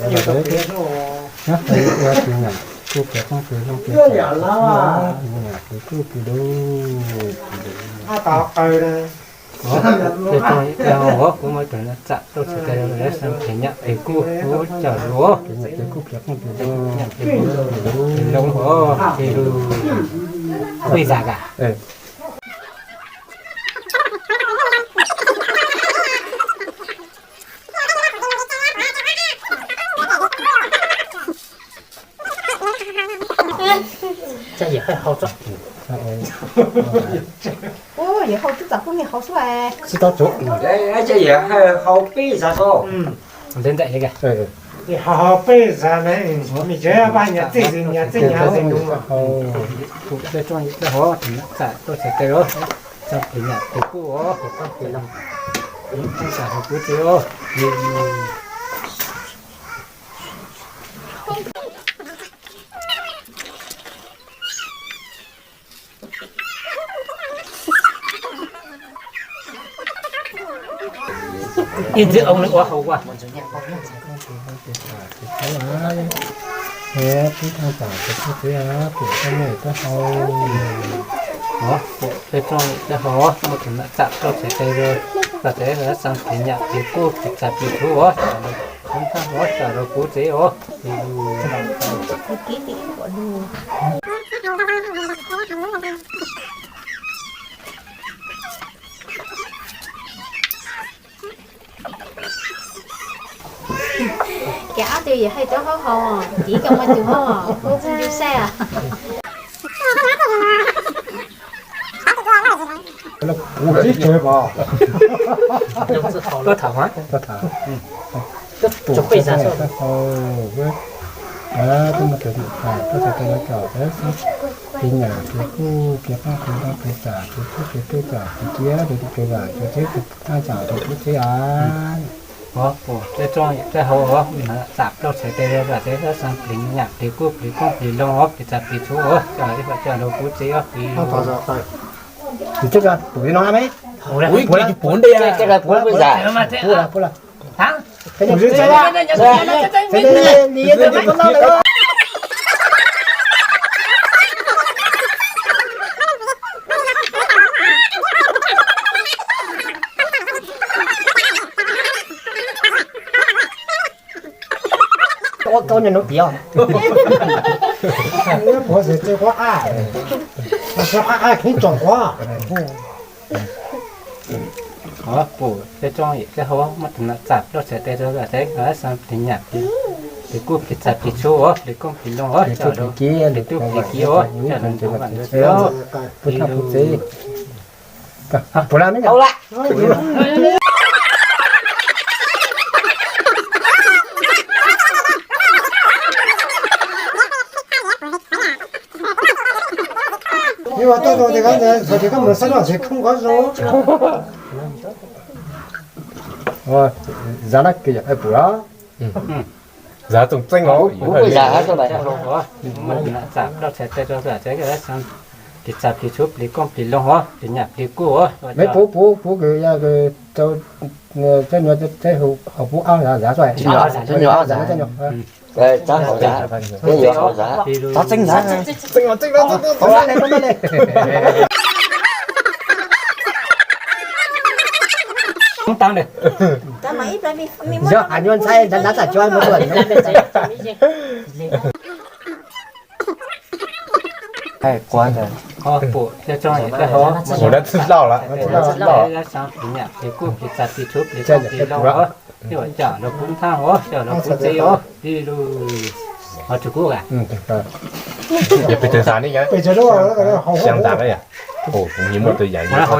Nyob ua tus nyam kuj piav qoob piav loo piav txam piav txhua, tus nyam tus kuj tus lub. Tej toj tej hau os, kuv muab tus nyam txam rau txhais tes rau lawv xeev tes nyam tes kuj kuv coj lus. Tus nyam tes kuj piav qoob piav loo, tus lub tus lub, tus lub os, tus lub. Peb zam kam. Caj yawm hawj hau tso. Ua yawm hau twb txam pub niag hau xwb. Tsis tau tsuav. Caj yawm hawj hau peb zam tso. Ntev ntev li ka. Hau hau peb zam na, me tsev pab nyias txij nyias txij nyias txij nus. Kuv tej tsooj tej hau txam rau txhais tes os, txam plis nyam plis kuj os, kuv txam rau kuv txiv os. Ib ntxwg oo nws ua hauv ua. Peb thaj tsam tus pub txiv pum txoj nyem txoj hau. Pum tej tsooj tej hau, muab tus nyam txam rau txhais tes, txhais tes xeev plis nyam plis kuj plis txam plis txhuv os, txam rau kuv txiv os, txam rau kuv txiv os. Ces ob tug yawm hawj rau hauv hau, tiv koj muaj tus hau, kuv tsis ncu saib. Kuv tib tsev pom. Koj tham mas. Koj tham. Tsoom pej zam tau. Koj muaj tus nyam txam rau txhais tes lawv kom lawv xeev plis nyam plis kuj plis qoob plis loo plis txam plis txhuv plis tub txam plis kiab plis tub plis vam plis txiv tus thaj tsam tus pub txiv os. Pum tej tsooj tej hau os, txam rau txhais tes rau txhais tes xeev plis nyam plis kuj plis qoob plis loo os, plis txam plis txhuv os, coj ib qho coj rau kuv txiv os. Plis. Pum li no me. Pum li, pum li. Ua kau nyuag nub tiav. Puav xwm txij quab qaj, txij quab qaj kheev tsom quab. Pum tej tsooj tej hau, muab tus nyam txam rau txhais tes rau txhais tes, xeev plis nyam plis kuj plis txam plis txhuv os, plis qoob plis loo os, plis tub plis kiab os, coj rau kuv txiv os. Pub thaj pub txiv. Pum la me. Tau lawm. Zam na kis yog pum los. Zam txoom txeeg os. Plis txam plis txhuv plis qoob plis loo os, plis nyam plis kuj os. Me pum pum pum kws yog kws rau, txawb nyuag txawb hauv pub ob zam xwb. Txawb nyuag ob zam. Txawb nyuag ob zam. Txawb txeeg zam. Tau le. Yog nyuaj ntxhais ntxhais ntxhais txhais cov mus tuaj. Pum tej tsooj tej hau, pum dab txwj lauj lawm, dab txwj lauj. Plis nyam plis kuj plis txam plis txhuv plis qoob plis loo os, coj rau kuv thaaj os, coj rau kuv txiv os, plis lug. Ho tsis kub a? Pes tsawg xav ne? Xyaa tas na yom. Ua tus yam, qhov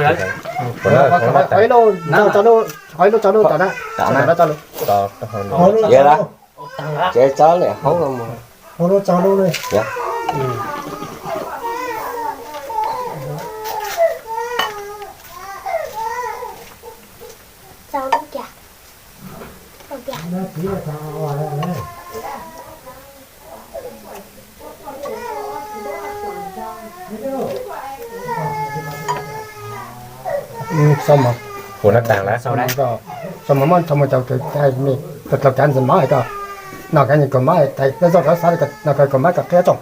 ib lub tso lub tom na, tom na tso lub. Tsev tso lawm hauv mus. Hauv lub tso lub ne. Tso lub cas. Sau mov, sau mov muaj txog mus caum tawm, tau cav ntxiv mov hais koj. No ka ni kaus mab, zaj zaj ka xav no ka kaus mab kom qhia tso.